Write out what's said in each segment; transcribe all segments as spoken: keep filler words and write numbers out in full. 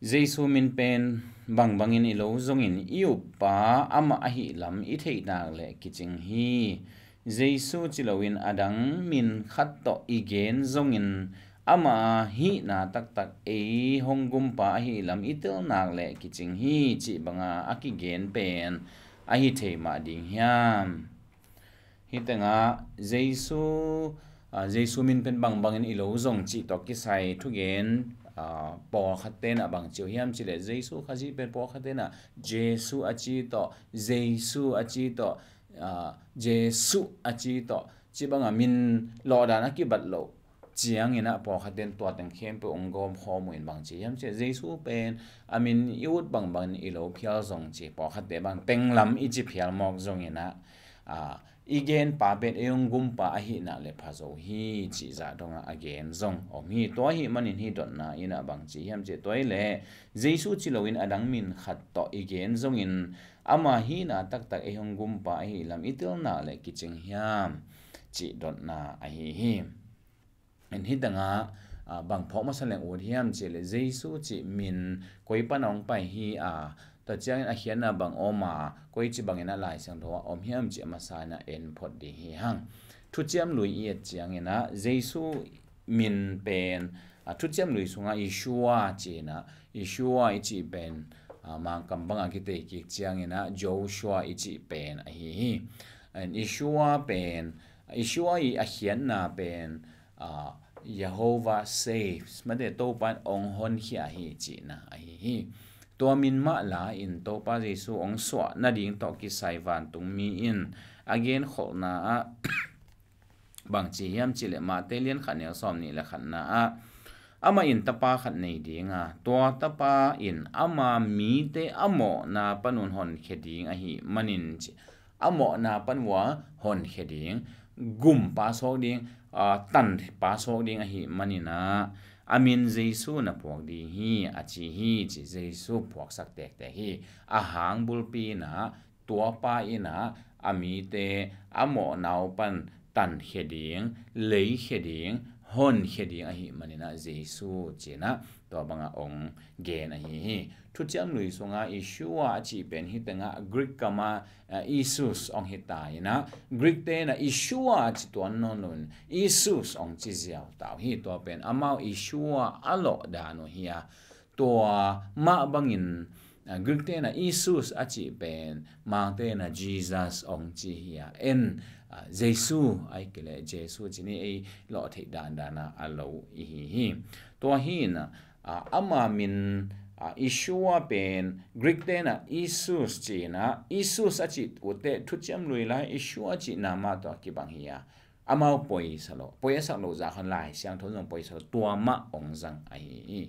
Jesu min pen bangbangin i lo zongin i uppa amah ahih lam i theih nak leh kicing hi. Jesu ci loin a dang min khat tawh i gen zongin ama hihna taktak ei hong gumpa ahih lam i tel nak leh kicing hi, cih banga a kigen pen ahi thei mah ding hiam? Hih tengah Jesu, ah, Jesu min pen bangbangin i lo zong cih tawh kisai thugen, ah, pawlkhat tenah bang ci uh hiam cih leh, Jesu Khazih pen pawlkhat tenah Jesu a ci tawh, Jesu a ci tawh, ah, Jesu a ci tawh, cih banga min lawhdan a kibat loh ciangin ah pawlkhat ten tua teng khempeuh hong gawm khawm uh in bang ci hiam cih leh, Jesu pen a min i ut bangbangin i lo phial zong ci, pawlkhat te bang tenglam i ci phial mawk zongin ah, ah, i genpa pen ei hong gumpa ahih nak leh pha zo hi, cih zah dongah a gen zong om hi. Tua ahih manin hih dotna in ah bang ci hiam cih leh, tua hi leh Jesu ci loin a dang min khat tawh i gen zongin ama hihna taktak ei hong gumpa ahih lam i tel nak leh kicing hiam, cih dotna ahi hi. En hih tengah, ah, bang phawk masa leng ut hiam cih leh, Jesu cih min koi pan a hong pai hi a, tua ciangin a khiatna bang om a, koi ci bangin ah Lai Siangtho ah om hiam cih a masa in ah en phot ding hi hang. Thuciam Lui i et ciangin ah Jesu min pen, ah, Thuciam Lui sungah Yeshua ci-in ah, Yeshua i cih pen, ah, Mangkam bangah kitei kik ciangin ah Joshua i cih pen ahi hi. En Yeshua pen, Yeshua i a khiatna pen, ah, Jehovah saves, mate, Topa in hong honkhia hi cihna ahi hi. Tua min mah la-in Topa Jesu hong suah nading tawh kisai vantungmi in a genkholhna ah bang ci hiam cih leh, Mate lian khat neu sawm nih le khatna ah, amah in tapa khat nei ding a, tua tapa in ama mite a mawhna panun honkhia ding ahih manin ci, a mawhna pan uh a honkhia ding, gumpa suak ding, ah, tanpa suak ding ahih manin ah a min Jesu na phuak ding hi, a ci hi, ci. Jesu phuaksak tektek hi. A hang bulpi in ah tuapa in ah a mite a mawhna uh pan tankhia ding, leikhia ding, honkhia ding ahih manin ah Jesu ci-in ah tua bangah hong gen ahi hi. Thuciam Lui sungah Yeshua a cih pen hih tengah Greek kam ah, ah, Isus hong hi ta in ah, Greek te'n ah Yeshua a ci tuan nawn loin Isus hong ci ziau ta uh hi. Tua pen amau Yeshua a lawhdan uh hi a, tua mah bangin, ah, Greek te'n ah Isus a cih pen, Mangte'n ah Jesus hong ci hi a, en, ah, Jesu ahih kei leh Jesu ci ni, ei lawh theih dandan a a lo i hi hi. Tua hi in ah, ah, ama min, ah, Yeshua pen Greek te'n ah Isus ci-in ah, Isus a cih uh teh Thuciam Lui lai Yeshua cihna mah tawh a kibang hi a, amau poi sa lo, poi a sak loh zah khan Lai Siangtho zong poi sa lo, tua mah hong zang ahi hi.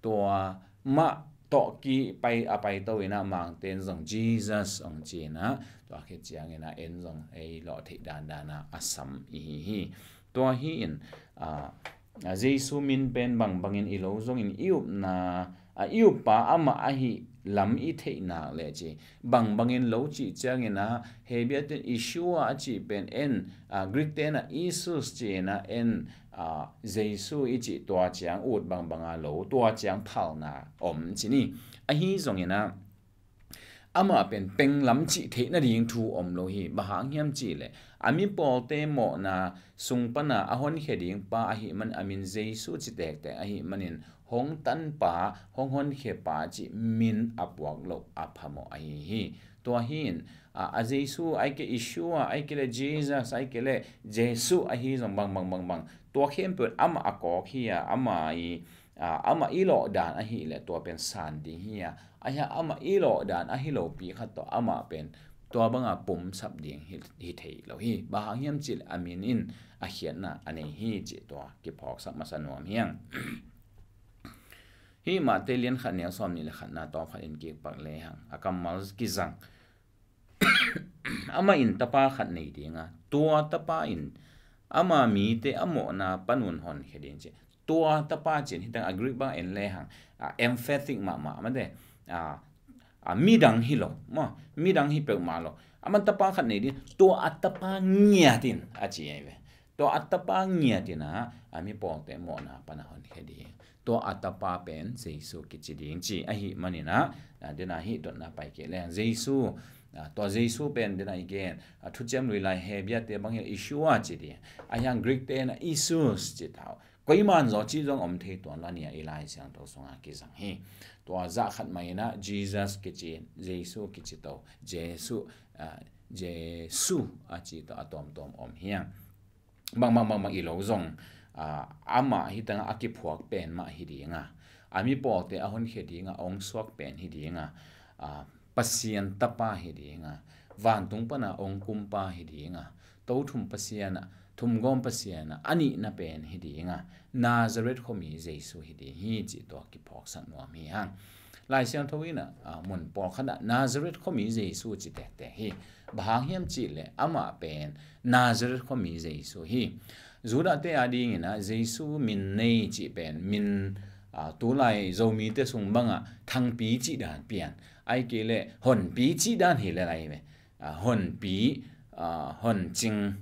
Tua mah tawh kipai a paito in ah Mangte'n zong Jesus hong ci in ah, tua khit ciangin ah en zong ei lawh theih dandan a a sam i hi hi. Tua hi in, ah, ah, Jesu min pen bangbangin i lo zongin i upna, ah, i uppa amah ahih lam i theih nak leh ci. Bangbangin lo cih ciangin ah, Hebrew te'n Yeshua a cih pen en, ah, Greek te'n ah Isus ci-in ah en, ah, Jesu i cih tua ciang ut bangbang a lo, tua ciang phalna om ci ni. Ahi zongin ah, amah pen penglam cih theih nading thu om lo hi. Bang hang hiam cih leh, a mi pawlte mawhna sung pan a a honkhia ding pa ahih man a min Jesu ci tektek ahih manin, hong tanpa, hong honkhia pa cih min a puak loh a phamawh ahi hi. Tua hi in, a, a Jesu ahih kei leh Yeshua, ahih kei leh Jesus, ahih kei leh Jesu ahi zong bangbang bangbang, tua khempeuh amah a kawk hi a, amah i, a, amah i lawhdan ahih leh tua pen san ding hi a, ahi a, amah i lawhdan ahi lopi khat tawh amah pen tua banga pumsap ding hi, hi thei lo hi. Bang hang hiam cih leh a min in a khiatna a nei hi, cih tua kiphawksak masa nuam hi hang. Hih Mate lian khat neu sawm nih le khatna tawm khat en kik pak le hang, a kammal kizang. Amah in tapa khat nei ding a, tua tapa in ama mite a mawhna panun honkhia ding ci. Tua tapa ci-in hih teng a Greek bang en le hang, a, emphatic mahmah, mate, a, a, midang hi lo maw, midang hi peuhmah lo. Amah tapa khat nei ding, tua a tapa ngiat in a ci ahi ve. Tua a tapa ngiat in ah a mi pawlte mawhna pan a honkhia ding. tua a tapa pen Jesu kici ding ci ahih manin ah, a, dena hih dotna pai kei leng Jesu, a, tua Jesu pen dena i gen, a, Thuciam Lui lai Hebru te bang hi Yeshua ci ding. Ahi hang Greek te na Isus ci ta uh. Koiman zaw ci zong om thei tuan la nia i Lai Siangtho sunga kizang hi. Tua zah khat mah in ah Jesus kici, Jesu kici to, Jesu, a, Jesu a ci to a tuamtuam om hi hang. Bang, bang, bang, bang i lo zong, a, amah hi tangah a kiphuak pen mah hi ding a, a mi pawlte a honkhia ding a ong suak pen hi ding a, a, Pasian tapa hi ding a, vantung pana ong kumpa hi ding a, tothum Pasian ah, thumgawm Pasian ah a nihna pen hi ding a, Nazareth khuami Jesu hi ding hi ci tua kiphawksak nuam hi hang. Lai Siangtho in ah, a, mun pawlkhat ah Nazareth khuami Jesu ci tektek hi. Bang hang hiam cih leh amah pen Nazareth khuami Jesu hi. Judah te a dingin ah Jesu min nei cih pen min, a, tulai Zomite sung bangah Thangpi cih dan pian, ahih kei leh Honpi cih dan hi lel ahi ve. A, Honpi, a, Honcing,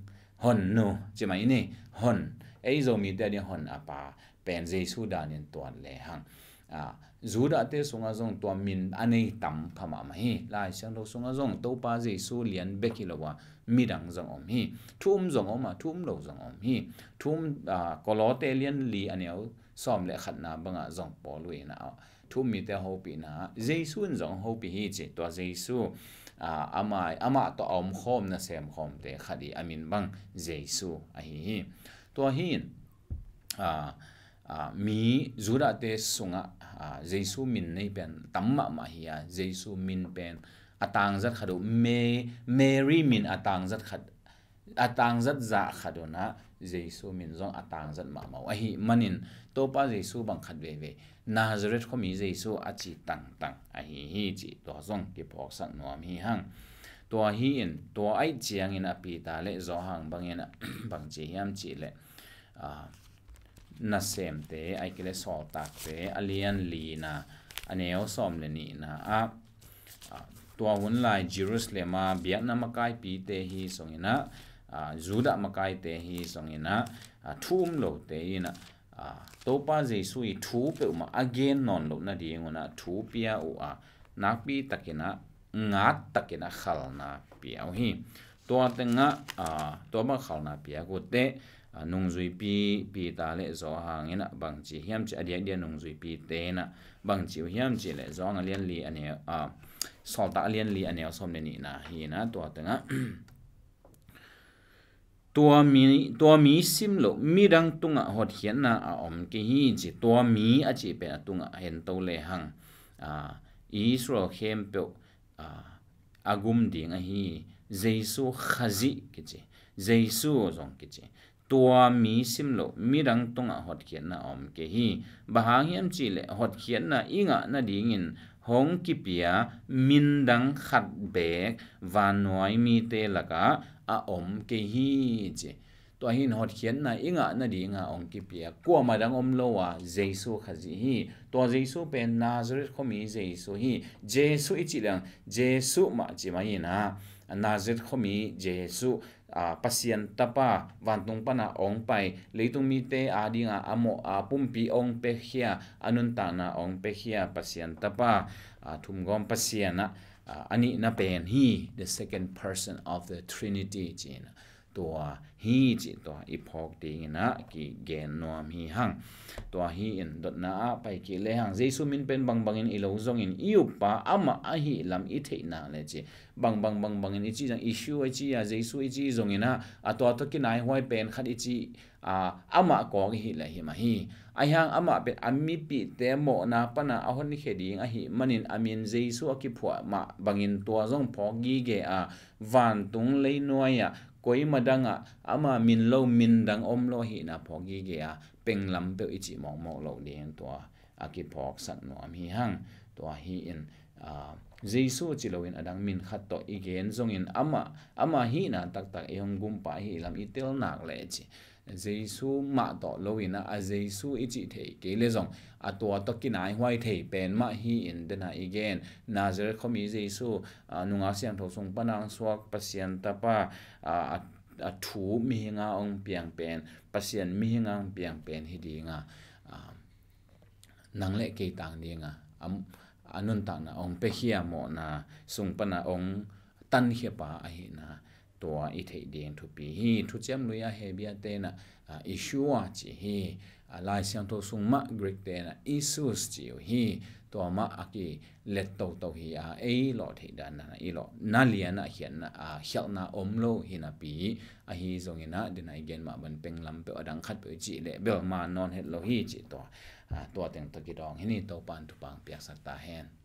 Honnu ci mah i nei. Hon, ei Zomite a ding Hon a pa pen Jesu danin tuan lehang, a, Judah te sungah zong tua min a nei tam pha mahmah hi. Lai Siangtho sungah zong Topa Jesu lian bek hi lo a, midang zong om hi. Thu um zong om a, thu um lo zong om hi. Thu um, a, Kolose lian li a neu sawm le khatna bangah zong Paul in ah, thu um mite hopihna ah Jesu in zong hopih hi ci. Tua Jesu, a, amah, amah tawh a omkhawm nasem khawmte khat i a min bang Jesu ahi hi. Tua hi in, a, a, mi Judah te sungah, a, Jesu min nei pen tam mahmah hi a, Jesu min pen a tangzat khat uh, Me-, Mary min a tangzat khat, a tangzat zah khat un ah Jesu min zong a tangzat mahmah uh. Ahih manin Topa Jesu bang khat veivei Nazareth khuami Jesu a ci tangtang ahi hi ci tua zong kiphawksak nuam hi hang. Tua hi in, tua ahih ciangin a Peter le Johan bangin ah bang ci hiam cih leh, a, Nasemte, ahih kei leh Sawltakte a lian lina a neu sawm le nihna ah, a, tua hun lai Jerusalem a biakna makaipite hi zongin ah, a, Judah makaite hi zongin ah, a, thu um lote in ah, a, Topa Jesu i thu peuhmah a gen nawn loh nadingun ah thu pia uh a, nakpi takin ah, ngat takin ah khalna pia uh hi. Tua tengah, a, tua bang khalna piak uh teh, a, nungzuipi Peter le Johan in ah bang ci hiam cih, a diakdiak nungzuipite in ah bang ci uh hiam cih leh Johan a lian li a neu, a, Sawltak a lian li a neu sawm le nihna hi in ah tua tengah, tua mi, tua mi sim loh midang tungah hotkhiatna a om kei hi ci. Tua mi a cih pen a tungah hento lehang, a, Israel khempeuh, a, a gum ding ahi Jesu Khazih kici. Jesu zong kici. Tua mi sim loh midang tungah hotkhiatna a om kei hi. Bang hang hiam cih leh hotkhiatna i ngah nadingin hong kipia min dang khat beek vannuai mite lakah a om kei hi ci. Tua hi in hotkhiatna i ngah nadinga hong kipia kuamah dang om lo a, Jesu Khazih hi. Tua Jesu pen Nazareth khuami Jesu hi. Jesu i cih leng Jesu mah ci mah in ah, Nazareth khuami Jesu, a, Pasian Tapa, vantung pana hong pai, leitung mite a dinga a mawh a pumpi hong piakhia, a nuntakna hong piakhia Pasian Tapa, a, thumgawm Pasian ah, a, a nihna pen hi, the second person of the Trinity ci in ah. Tua hi cih tua i phawk dingin ah kigen nuam hi hang. Tua hi in dotna ah pai kik lehang, Jesu min pen bangbangin i lo zongin i uppa amah ahih lam i theih nak leh ci. Bangbang bangbangin i cih zong, Yeshua i cih a, Jesu i cih zongin ah, a tua tawh kinaihuai pen khat i cih, a, amah kawk i hih leh hi mah hi. Ahi hang amah pen a mipihte mawhna pana a honkhia ding ahih manin a min Jesu a kiphuah mah bangin tua zong phawk gige a, vantung leinuai ah koima dangah ama min lo min dang om lo ahihna phawk gige a, penglam peuh i cih mawkmawk loh dingin tua a kiphawksak nuam hi hang. Tua hi in, a, Jesu ci loin a dang min khat tawh i gen zongin amah, ama hihna taktak i hong gumpa ahih lam i tel nak leh ci. Jesu mah tawh loin ah, a Jesu i cih thei kei leh zong a tua tawh kinaihuai thei pen mah hi in dena i gen. Nazareth khuami Jesu, a, nungak siangtho sung pana hong suak Pasian Tapa, a, a, a thu mihinga hong piang pen, Pasian mihinga hong piang pen hi dinga, a, nang le kei tang dinga a nuntakna hong piakhia, mawhna sung pana hong tankhia pa ahihna tua i theih ding thupi hi. Thuciam Lui a Hebru te in ah Yeshua ci hi. Lai Siangtho sung mah Greek te in ah Isus ci uh hi. Tua mah a kilet toto hi a, ei lawh theih dan dan a i lawh na lian ah khiatna, khialhna om lo hi napi, ahi zongin ah dena i gen mah ban penglam peuh a dang khat peuh i cih leh bel ma nawn het lo hi cih tua, tua teng tawh kidawng hi ni. Topan thupha piaksak ta hen.